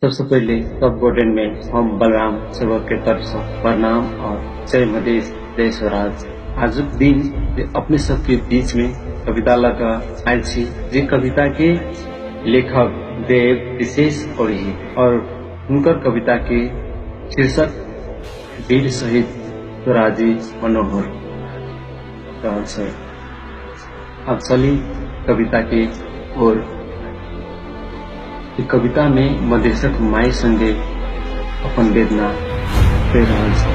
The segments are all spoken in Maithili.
सबसे पहले सब गोटेन में हम बलराम सेवक के तरफ से प्रणाम और जय मधेश जय स्वराज। आजुक दिन अपने सबके बीच में कविता लगा आयल छी, जे कविता के लेखक देव विशेष और हुनकर कविता के शीर्षक वीर शहीद स्वराजी मनोहर रहल छै। अब चली कविता के ओर। कविता में मधेशक माई संगे अपन वेदना कह रहल छै।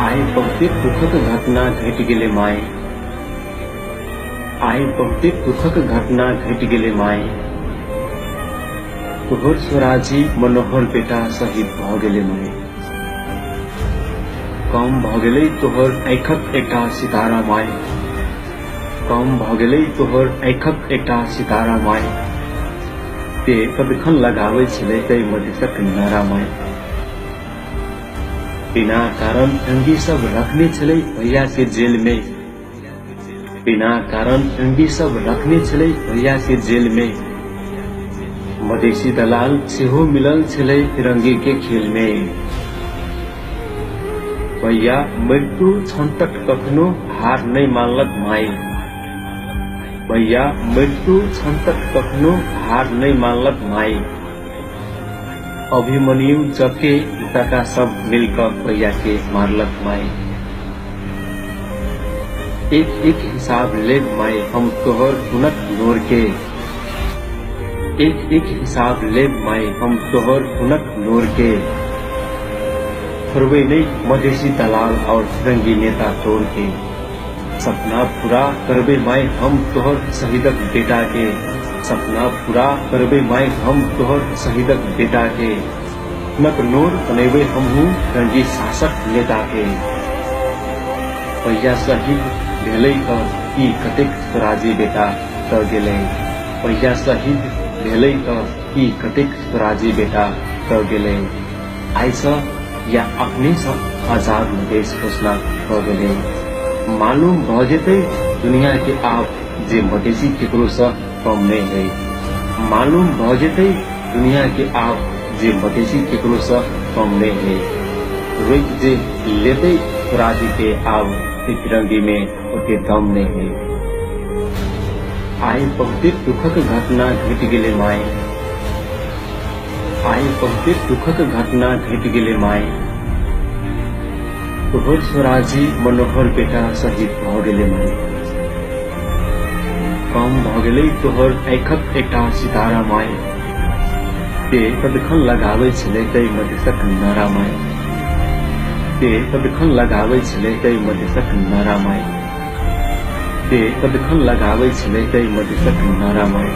आइ बहुते दुखक घटना घटि गेलै माई, आइ बहुते दुखक घटना घटि गेलै माई, तोहर स्वराजी मनोहर बेटा शहीद भऽ गेलै माई। कम भऽ गेलै तोहर आँखिक एकटा सितारा माई, कम भऽ गेलै तोहर आँखिक एकटा सितारा माई, ते कदखन लगाबै छलै तै मधेशक नारा माई। बिना कारण रंगी सब रखने छलै भैया के जेल में, बिना कारण रंगी सब रखने छलै भैया के जेल में, मधेशी दलाल सेहो मिलल छलै फिरंगी के खेल में। भैया मृत्यु क्षण तक कखनो हार नहीं मानलक माई, भैया मृत्यु क्षण तक कखनो हार नहीं मानलक माई, अभिमन्यु जके टका सब मिलकर भैया के मारलक माई। एक एक हिसाब लेब माई हम तोहर हुनक नोर के, एक एक हिसाब लेब माई हम तोहर हुनक नोर के, छोड़बै नहीं मधेशी दलाल और फिरंगी नेता तोड़ के। सपना पूरा करबे माई हम तोहर शहीदक बेटा के, सपना पूरा करबे माई हम तोहर शहीदक बेटा के, हुनक नोर बनेबे हमहू रंगी शासक नेता के। भैया शहीद भेलै त की कतेक स्वराजी बेटा त गेलै, भैया शहीद भेलै त की कतेक स्वराजी बेटा त गेलै, आइसँ या अखनेसँ आजाद मधेश घोषणा भ गेलै। मालूम भ जेतै दुनिया के आब जे मधेशी केकरोसँ कम नहीं है, मालूम भ जेतै दुनिया के आब जे मधेशी केकरोसँ कम नहीं है, रोकि जे लेतै स्वराजी के आब फिरंगी में ओते दम नहीं है। आइ बहुते दुखक घटना घटि गेलै माई, आइ बहुते दुखक घटना घटि गेलै माई, तोहर स्वराजी मनोहर बेटा शहीद भऽ गेलै माई। कम भऽ गेलै तोहर आँखिक एकटा सितारा माई, ते कदखन लगाबै छलै तै मधेशक नारा माई, ते कदखन लगाबै छलै तै मधेशक नारा माई, ते कदखन लगाबै छलै तै मधेशक नारा माई।